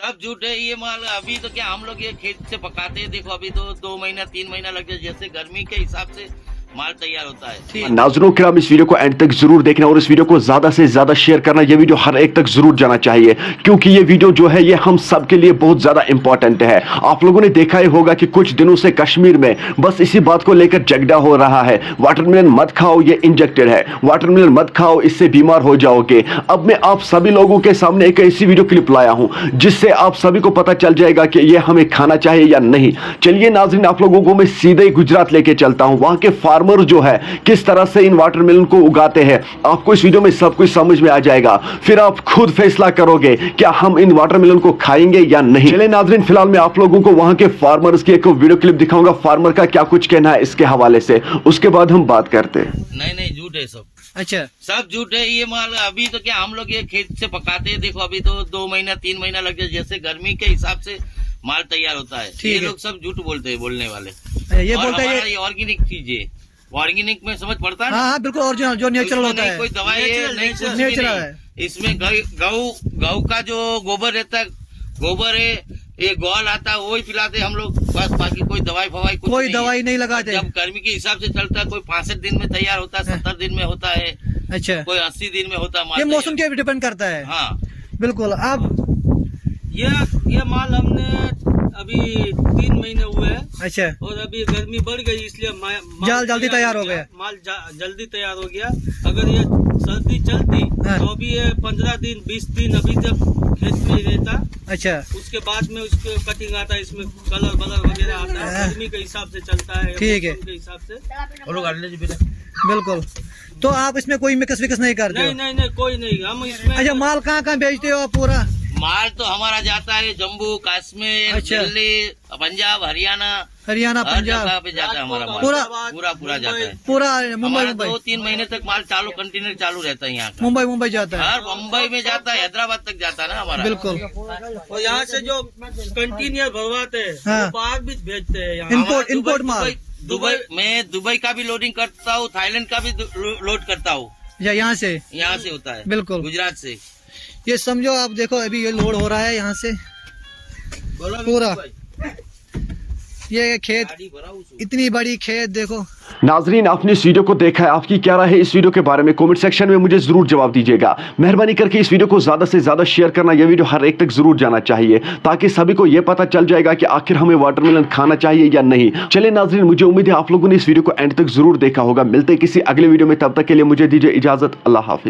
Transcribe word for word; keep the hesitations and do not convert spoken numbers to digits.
अब झूठ है ये माल। अभी तो क्या हम लोग ये खेत से पकाते हैं, देखो अभी तो दो महीना तीन महीना लग जाए, जैसे गर्मी के हिसाब से माल तैयार होता है। नाज़रीन किराम, इस वीडियो को एंड तक जरूर देखना और इस वीडियो को ज्यादा से ज्यादा शेयर करना। ये वीडियो हर एक तक जरूर जाना चाहिए, क्योंकि ये वीडियो जो है, ये हम सब के लिए बहुत ज्यादा इंपॉर्टेंट है। आप लोगों ने देखा ही होगा कि कुछ दिनों से कश्मीर में बस इसी बात को लेकर झगड़ा हो रहा है, वाटरमेलन मत खाओ, ये इंजेक्टेड है, वाटरमेलन मत खाओ, इससे बीमार हो जाओगे। अब मैं आप सभी लोगों के सामने एक ऐसी वीडियो क्लिप लाया हूँ, जिससे आप सभी को पता चल जाएगा कि ये हमें खाना चाहिए या नहीं। चलिए नाज़रीन, आप लोगों को मैं सीधे ही गुजरात लेके चलता हूँ। वहाँ के फार्मर जो है, किस तरह से इन वाटरमेलन को उगाते हैं, आपको इस वीडियो में सब कुछ समझ में आ जाएगा। फिर आप खुद फैसला करोगे, क्या हम इन वाटरमेलन को खाएंगे या नहीं। चलिए नाज़रीन, फिलहाल मैं आप लोगों को वहाँ के फार्मर्स की एक वीडियो क्लिप दिखाऊंगा, फार्मर का क्या कुछ कहना है इसके हवाले से, उसके बाद हम बात करते हैं। नहीं नहीं, झूठ है सब। अच्छा। सब झूठ है ये माल। अभी तो क्या हम लोग ये खेत से पकाते हैं, देखो अभी तो दो महीना तीन महीना लग जाए, जैसे गर्मी के हिसाब से माल तैयार होता है। ठीक ये है। लोग सब झूठ बोलते हैं, बोलने वाले। ये और बोलता है हमारा ये ये ऑर्गेनिक चीज है, ऑर्गेनिक में समझ पड़ता है हाँ ना? हाँ, बिल्कुल ओरिजिनल, जो नेचुरल इसमें होता नहीं है। कोई दवाई है, नहीं कुछ भी नेचुरल नहीं। है। इसमें गौ गौ गौ का जो गोबर रहता है, गोबर है, ये गौल आता है, वही पिलाते हम लोग बस, बाकी कोई दवाई फवाई कुछ कोई नहीं है। दवाई नहीं लगाते। जब गर्मी के हिसाब से चलता है, कोई पैंसठ दिन में तैयार होता है, हाँ। सत्तर दिन में होता है, अच्छा, कोई अस्सी दिन में होता है माल ये मौसम तैयार। के डिपेंड करता है। हाँ। बिल्कुल। अब ये ये माल हमने अभी तीन महीने हुए हैं अच्छा, और अभी गर्मी बढ़ गई, इसलिए मा- माल जल- जल्दी तैयार हो गया। गया। माल जा- जल्दी तैयार हो गया। अगर ये सर्दी चलती हाँ। तो अभी ये पंद्रह दिन, बीस दिन अभी तक खेत में ही रहता। अच्छा, उसके बाद में उसको कटिंग आता है, इसमें कलर बलर वगैरह आता है, हाँ। गर्मी के हिसाब से चलता है, ठीक है। मौसम के हिसाब से। बिल्कुल। तो आप इसमें कोई मिक्स विक्स नहीं करते नहीं हो? नहीं नहीं, कोई नहीं। हम इसमें अच्छा, माल कहाँ कहाँ बेचते हो आप पूरा? माल तो हमारा जाता है जम्मू कश्मीर, अच्छा। दिल्ली, पंजाब, हरियाणा, हरियाणा, हर पंजाब, जगह पे जाता है हमारा माल। पूरा? पूरा पूरा जाता है। पूरा मुंबई, हमारा मुंबई। दो तीन महीने तक माल चालू, कंटेनर चालू रहता है यहाँ का। मुंबई, मुंबई जाता है। हर मुंबई में जाता है, हैदराबाद तक जाता है ना हमारा। बिल्कुल। और यहाँ से जो कंटेनर भरवाते हैं, हाँ। वो बाहर भी भेजते हैं यहाँ। इम्पोर्ट, हमारा दुबई, इम्पोर्ट माल। दुबई, दुबई, मैं दुबई का भी लोडिंग करता हूँ, थाईलैंड का भी दु- लो- लोड करता हूँ। या यहाँ से? यहाँ से होता है, बिल्कुल। गुजरात से। ये समझो आप, देखो, अभी ये लोड हो रहा है यहाँ से पूरा। ये खेत, इतनी बड़ी खेत, देखो। नाजरीन, आपने इस वीडियो को देखा है, आपकी क्या राय है इस वीडियो के बारे में? कमेंट सेक्शन में मुझे जरूर जवाब दीजिएगा। मेहरबानी करके इस वीडियो को ज्यादा से ज्यादा शेयर करना, यह वीडियो हर एक तक जरूर जाना चाहिए, ताकि सभी को यह पता चल जाएगा कि आखिर हमें वाटरमेलन खाना चाहिए या नहीं। चलिए नाजरीन, मुझे उम्मीद है आप लोगों ने इस वीडियो को एंड तक जरूर देखा होगा। मिलते हैं किसी अगले वीडियो में, तब तक के लिए मुझे दीजिए इजाजत। अल्लाह हाफिज।